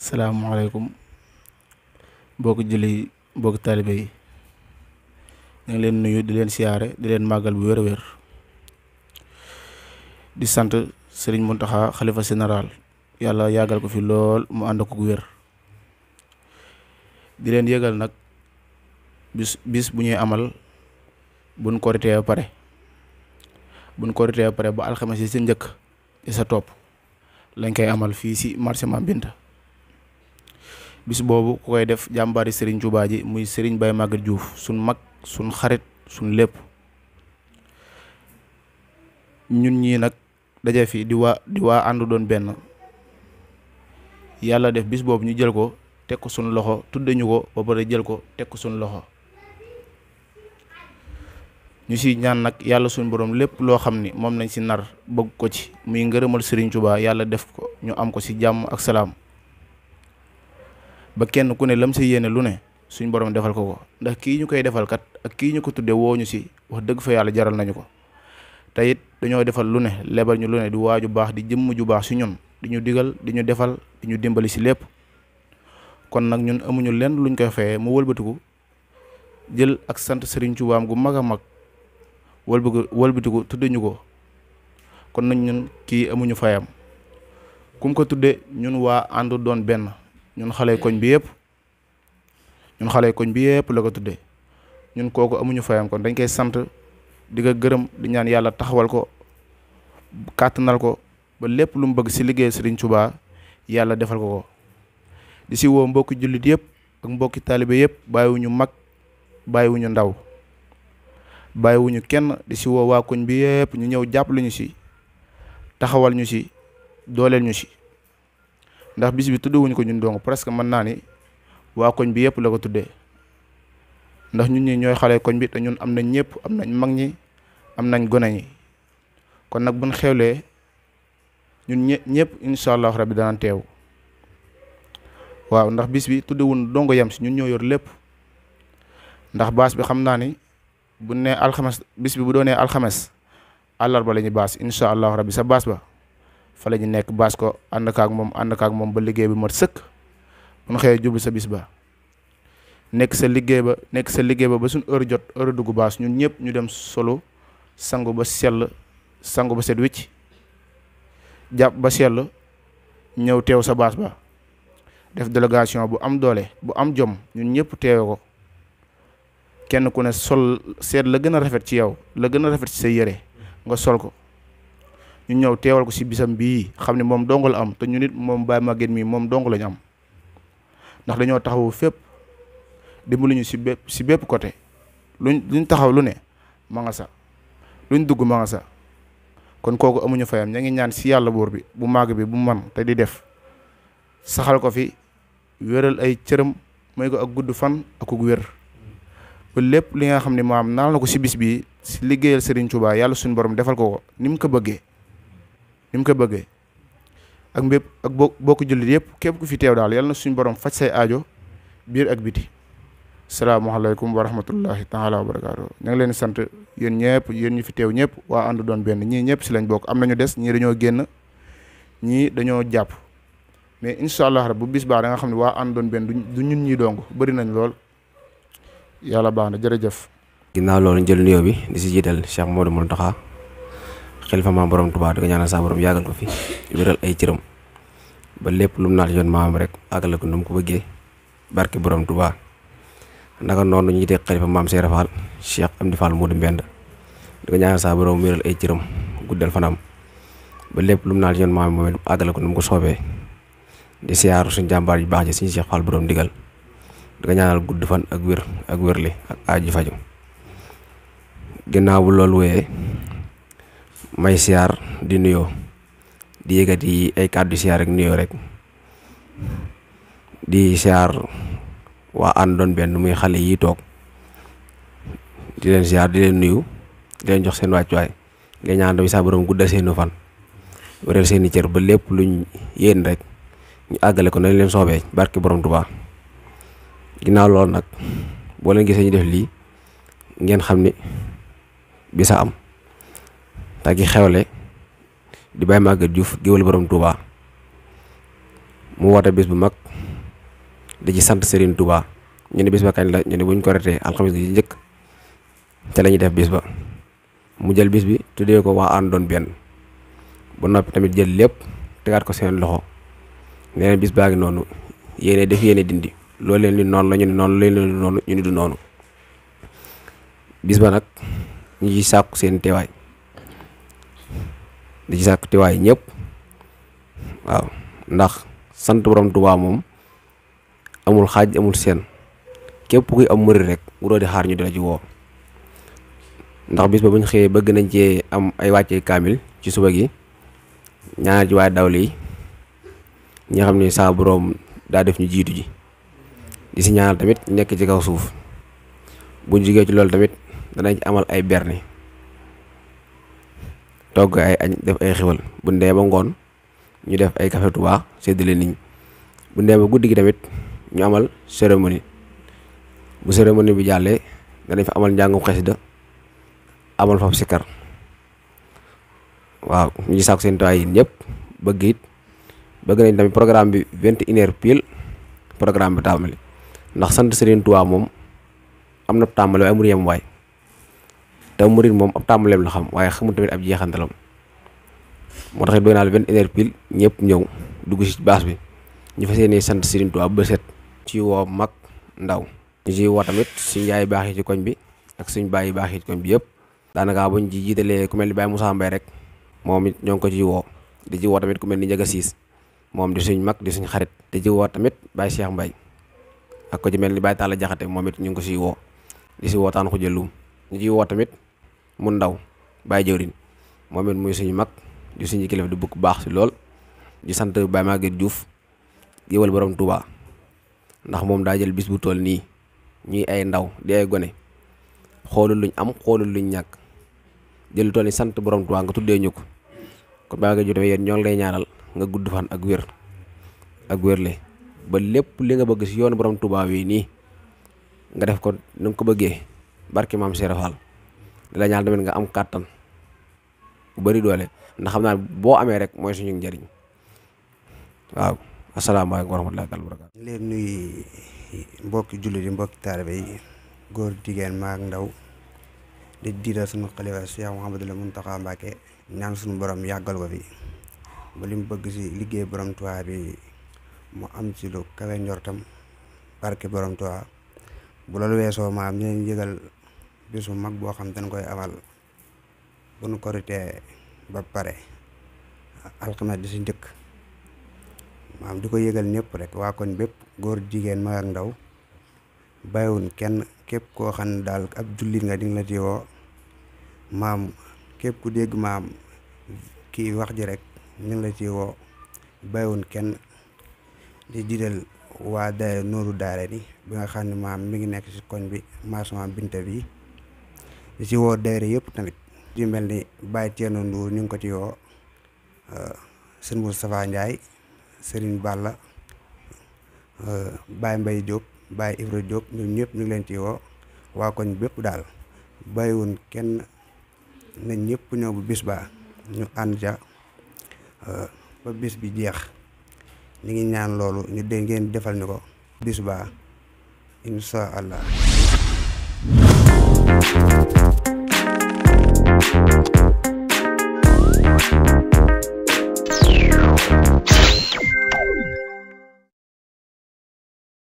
salaamaaleykum mbokki julli mbokki taalibe yi ñu ngi leen nuyu di leen siyaare di leen màggal bu wér-wér di sant Serigne Mountakha xalifa général yàlla yàggal ko fi lool mu ànd ko wér di leen yëgal nag bis bu ñuy amal buñ koritee ba pare ba alxames yi sa njëkk di sa topp lañ koy amal fii si marché Mame Binta bis boobu ku koy def jàmbaari Serigne Touba ji muy Serigne Baye Maguette Diouf suñ mag suñ xarit suñ lépp ñun ñii nag daje fi di waa àndu doon benn yàlla def bis boobu ñu jël ko teg ko suñ loxo tudde ñu ko ba pare jël ko teg ko suñ loxo ñu si ñaan nag yàlla suñ borom lépp loo xam ni moom nañ si nar bëgg ko ci muy ngërëmal Serigne Touba yàlla def ko ñu am ko si jàmm ak salaam ba kenn ku ne lam si yéene lu ne suñ borom defal ko ndax kii ñu koy defal kat ak kii ñu ko tudde woo ñu si wax dëgg fa yàlla jaral nañu ko te it dañoo defal lu ne lebal ñu lu ne di waaju baax di jëmm ju baax si ñun di ñu digal di ñu defal di ñu dimbali si lépp kon nag ñun amuñu lenn luñ koy fayee mu wëlbatiku jël ak sant Serigne Touba gu mag a mag wëlbatiku tudde ñu ko kon nag ñun kii amuñu fayam kum ko tudde ñun waa ànd doon benn ñun xale koñ bi yëpp la ko tuddee ñun kooku amuñu fayam kon dañ koy sant di ko gërëm di ñaan yàlla taxawal ko kàttanal ko ba lépp lu mu bëgg si liggéey Serigne Touba yàlla defal ko di si woo mbokki jullit yëpp ak mbokki taalibe yëpp bàyyiwuñu mag bàyyiwuñu ndaw bàyyiwuñu kenn di si woo waa koñ bi yëpp ñu ñëw jàppale ñu si taxawal ñu si dooleel ñu si ndax bis bi tuddewuñu ko ñun dong presque mën naa ni waa koñ bi yëpp la ko tuddee ndax ñun ñi ñooy xale koñ bi te ñun am nañ ñëpp am nañ mag ñi am nañ gone ñi kon nag buñ xewlee ñun ñëpp incha allah rabbi dana teew waaw ndax bis bi tuddewuñu dongo yem si ñun ñoo yor lépp ndax baas bi xam naa ni bu nee alxames bis bi bu doonee alxames àllarba la ñuy baas incha allah rabbi sa baas ba fa la ñu nekk baas ko ànd kaak moom ba liggéey bi mat sëkk bu ñu xëyee jublu sa bis ba nekk sa liggéey ba ba suñ heure jot heure dugg baas ñun ñëpp ñu dem solo sangu ba set wicc jàpp ba sell ñëw teew sa baas ba def délégation bu am doole bu am jom ñun ñëpp teewe ko kenn ku ne sol seet la gën a rafet ci yow la gën a rafet ci sa yére nga sol ko ñu ñëw teewal ko si bisam bii xam ne moom dong la am te ñu nit moom Baye Maguette mii moom dong lañu am ndax dañoo taxawu fépp dimbali ñu si bépp côté luñ taxaw lu ne ma nga sa luñ dugg ma nga sa kon kooku amuñu fayam ña ngi ñaan si yàlla buur bi bu màgg bi bu man te di def saxal ko fi wéral ay cëram may ko ak gudd fan ak ku wér ba lépp li nga xam ne maam naal na ko si bis bii si liggéeyal Serigne Touba yàlla suñu borom defal ko ni mu ko bëggee ak mbépp ak bokk jullit yëpp képp ku fi teew daal yàlla na suñu borom faj say aajo biir ak biti salaamaaleykum wa rahmatullahi taala wa barakaatu ñu ngi leen sant yéen ñu fi teew ñëpp waa ànd doon benn ñii ñëpp si lañ bokk am nañu des ñii dañoo génn ñii dañoo jàpp mais incha allah rek bu bis baax da nga xam ne waa ànd doon benn du ñun ñii dong bëri nañ lool yàlla baax na jërëjëf. ginnaaw loolu jël nuyoo bi di si jiital Cheikh Modou Mountakha xalifa maam borom Touba di ko ñaanal saa borom yàggal ko fi wéral ay cëram ba lépp lu mu naat yoon maam rek àggale ko nu mu ko bëggee barke borom Touba naka noonu ñu jiite xalifa maam Seydou Fall Cheikh Amdi Fall Modou Mbend di ko ñaanal saa borom wéral ay cëram guddal fanam ba lépp lu mu naat yoon maam moom àggale ko nu mu ko soobee di siyaaru suñu jàmbaar yu baax ji suñu Cheikh Fall borom digal di ko ñaanal gudd fan ak wér ak wérle ak aaju faju ginnaaw bu loolu wéyee may siyaar di nuyoo di yëkkati ay kàddu siyaar rek nuyoo rek di siyaar waa ànd doon benn muy xale yi toog di leen siyaar di leen nuyu di leen jox seen wàccuwaay nga ñaan tamit saa borom guddal seenu fan wéral seeni cër ba lépp luñ yéen rek ñu àggale ko nañ leen soobee barke borom Tuubaa ginnaaw loolu nag boo leen gisee ñu def lii ngeen xam ni bisa am te ki xewle di Baye Maguette Diouf géwél borom Touba mu woote bis bu mag di ci sant Serigne Touba. ñu ne bis ba kañ la ñu ne buñ ko retee alxames gi ci njëkk ca la ñuy def bis ba. mu jël bis bi tuddee ko waa ànd doon benn ba noppi tamit jël lépp tegaat ko seen loxo nee na bis baa ngi noonu yéene def yéene dindi loolu leen ni noonu la ñu ne noonu leen ni noonu ñu ni du noonu. bis ba nag ñu ci sàkku seen teewaay di ci sàkku teewaay ñëpp waaw ndax sant borom Tuubaa moom amul xaaj amul seen képp kuy am murid rek wuroo di xaar ñu di la ci woo. ndax bis ba buñ xëyee bëgg nañ cee am ay wàccee kaamil ci suba gi ñaanal ci waaye dawle yi ñi nga xam ne saa borom daa def ñu jiitu ji di si ñaanal tamit nekk ci kaw suuf buñ jigee ci loolu tamit danañ ci amal ay berne togg ay añ def ay xewal bu ndee ba ngoon ñu def ay café Touba séddale nit ñi bu ndee ba guddi gi tamit ñu amal cérémonie bu cérémonie bi jàllee danañ fa amal njàngum xasida amal foofu sikar waaw ñu ngi sàkku seen tawaay yi ñëpp bëgg nañ tamit programme bi 21h pile programme bi tàmbali ndax sant Serigne Touba moom am na tàmbali waaye amul yem waay te murid moom ab tàmbaleem la xam waaye xamul tamit ab jeexantalam moo tax it doy naa la 21h pile ñëpp ñëw dugg ci baas bi ñu fas yéene sant Serigne Touba ba set ci woo mag ndaw ñu ciy woo tamit suñ yaay baax yi ci koñ bi ak suñ baay yi baax yi ci koñ bi yëpp. daanaka buñ ci jiitalee ku mel ni Baye Moussa Mbaye rek moom it ñoo ngi ko ci woo di ci woo tamit ku mel ni Ndiaga Siis moom di suñ mag di suñ xarit di ci woo tamit Baye Cheikh Mbaye ak ko ci mel ni Baye Talla Jaxate moom it ñu ngi ko siy woo di si woo taan ko jëlum ñu ciy woo tamit mu ndaw Baye Jëwrin moom it muy suñu mag di suñu kilifa di bukk baax si lool di sant Baye Maguette Diouf yëwal borom Touba ndax moom daa jël bis bu toll nii ñuy ay ndaw di ay gone xoolul luñ am xoolul luñ ñàkk jël lu toll ni sant borom Touba nga tuddee ñu ko kon baa nga ju tamit yéen ñoo ngi lay ñaanal nga gudd fan ak wér ak wérle ba lépp li nga bëgg si yoonu borom Touba wi nii nga def ko ni nga ko bëggee barki maam Cheikh Fall di la ñaan tamit nga am kàttan bu bari doole ndax xam naa boo amee rek mooy suñu njëriñ waaw asalaamaaleykum wa rahmatullahi taala wa barakaatu. ñu leen nuyu mbokki jullit yi mbokki taalibe yi góor jigéen maag ndaw di diidal suñu xalifa Cheikh Mouhamadul Mountakha Mbacké ñaan suñu borom yàggal ko fi ba li mu bëgg si liggéey borom Tuubaa bi mu am ci lu kawe njortam barke borom Tuubaa bu loolu weesoo maam ñu leen yëgal bisu mag boo xam dañ koy amal bu nu korité ba pare alxames di si njëkk maam di ko yëgal ñëpp rek waa koñ bépp góor jigéen mag ak ndaw bàyyiwun kenn képp koo xam ne daal ab jullit nga di nga la ci woo maam képp ku dégg maam kii wax ji rek ñu ngi la ci woo bàyyiwun kenn di jiital waa daayira Nooru Daarayni bi nga xam ne maam mi ngi nekk ci koñ bi maasama Binta bi di ci woo daayira yëpp tamit ci mel ni Baye Thierno Ndour ñu ngi ko ci woo sëñ Moustapha Ndiaye Serigne Balla Baye Mbaye Diop Baye Ibra Diop ñun ñëpp ñu ngi leen ci woo waa koñ bépp daal bàyyiwun kenn na ñëpp ñëw bu bis ba ñu ànd ca ba bis bi jeex ñu ngi ñaan loolu ñu dégg ngeen defal ñu ko bis ba incha allah